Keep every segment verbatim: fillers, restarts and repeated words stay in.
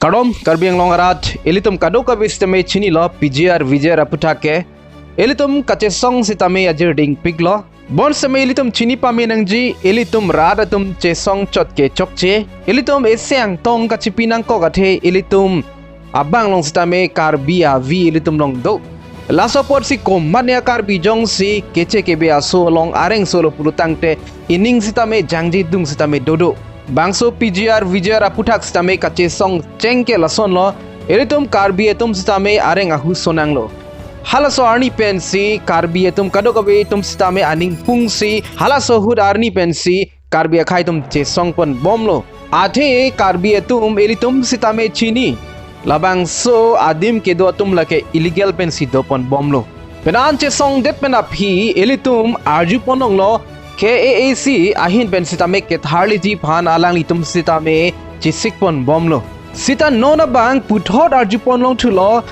Kardom, Karbi Anglong arat, ilitum kadokave sitame chinilo P G R V G R aphuthak ke. Ilitum kachesong sitame ajirding piklo. Bonsitame ilitum chini pame nangji, ilitum rat atum chesong chot ke chokche. Ilitum ese angtong kachipi nangkok athe, ilitum abang along sitame Karbi avi ilitum along do. Laso apotsi komatne a-Karbi jongsi keche kebe aso along areng solo pulo tangte, ining sitame jangji dung sitame dodo. Bangso P G R V G R aphuthak sitame kachesong cheng ke lasonlo, ilitum Karbi atum sitame areng ahu sonanglo. Halaso arni pensi Karbi atum kadokave atum sitame aning pungsi, halaso ahut arni pensi Karbi akhei atum chesong pon bomlo. Athe Karbi atum ilitum sitame chini, labangso adim kedo atum lake illegal pensi do pon bomlo. Penang chesongdet pen aphi ilitum arju pon longlo, K A A C ahin pen sitame ketharliji aphan alanglitum sitame chesik pon bomlo. Sita non abang puthot arju pon longthulo,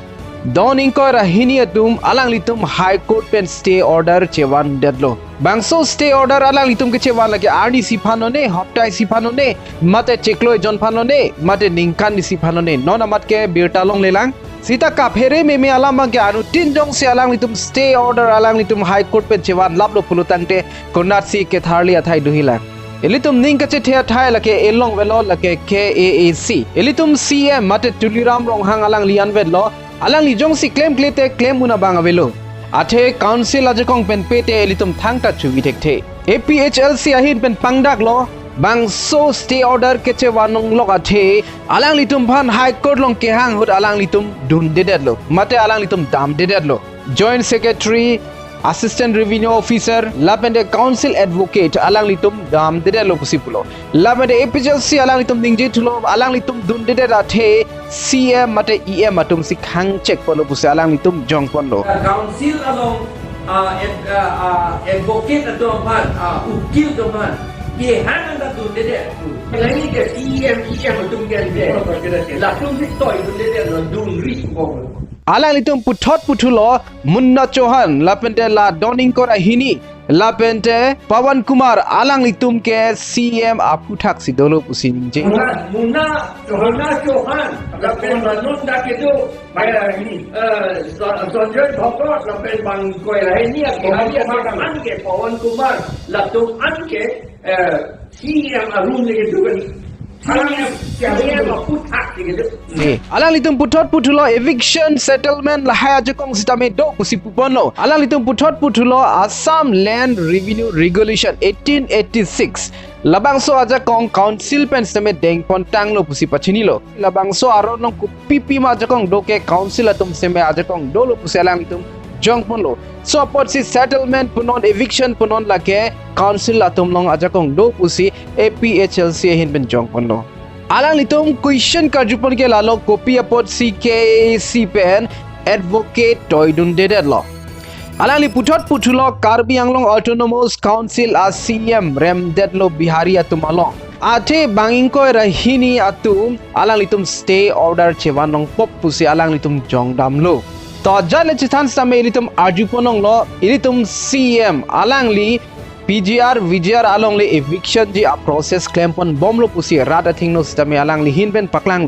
don ingkoi ra hini atum alanglitum High Court pen stay order chevan detlo. Bangso stay order alanglitum kechevan lake arni isi aphan one, hopta isi aphan one, mate chiklo ejon aphan one, mate ningkan isi aphan one, non amat ke birta longlelang. Sita kaphere meme alam abang ke anuttin jongsi alanglitum stay order alanglitum High Court pen chevan laplo pulo tangte, konatsi ketharli athai dohilang. Ilitum ning kachethe athai lake elong velo lake K A A C. Ilitum C M mate Tuliram Ronghang alangli anvetlo, alangli jongsi klemkle te klem un abang avelo. Athe council ajakong pen pete ilitum thangta chuvi thekthe. A P H L C ahin pen pangdaklo, bangso stay order kechevan longlok athe alanglitum aphan High Court along kehang ahut alanglitum dundedetlo, mate alanglitum damdedetlo. Joint Secretary, Assistant Revenue Officer, lapente Council Advocate alanglitum damdedetlo pusi pulo. Lapente A P H L C alanglitum ningjithulo, alanglitum dundedet athe C M mate E M atumsi khangchek ponlo pusi alanglitum jong ponlo. Council along, ah, ad-, ah, ah, advocate atum aphan, ah, ukil atum aphan kehang anta dundedet. Lagi ke C M, E M atum ke ante, latumsi toi dundedetlo, dunri bom. Alanglitum puthot puthulo, Munna Chauhan, lapente la don ingkoi ra hini, lapente Pawan Kumar, alanglitum ke C M aphuthaksi dolo pusi ningje. Munna, Munna, Munna Chauhan, lapen la non dak kedo, eh, ini, eh, Sa-, Sanjoy Bhagat, lapen bang ingkoi ra hini, Pawan Kumar, an ke, Pawan Kumar, latum an ke, eh, C M arum le kedo kan. C M, C M aphuthak le kedo. Ne, alanglitum puthot puthulo eviction settlement lahai ajakong sitame do pusi puponlo. Alanglitum puthot puthulo Assam Land Revenue Regulation eighteen eighty-six. Labangso ajakong council pen sitame dengpon tanglo pusi pachinilo. Labangso aron along kopipima ajakong do ke council atum sitame ajakong dolo pusi alanglitum jong ponlo. So apotsi settlement punon, eviction punon lake council atum along ajakong do pusi A P H L C ahin pen jong ponlo. Alanglitum question karju pon ke lalo, kopi apotsi K A A C pen advocate toi dundedetlo. Alangli puthot puthulo Karbi Anglong Autonomous Council a C M remdetlo Bihari atum along. Athe bang ingkoi ra hini atum alanglitum stay order chevan longpo pusi alanglitum jong damlo. To ajat le chethan sitame ilitum arju pon longlo, ilitum C M alangli P G R V G R alongle eviction ji a-process klem pon bomlo pusi rat athengno sitame alangli ahin pen paklang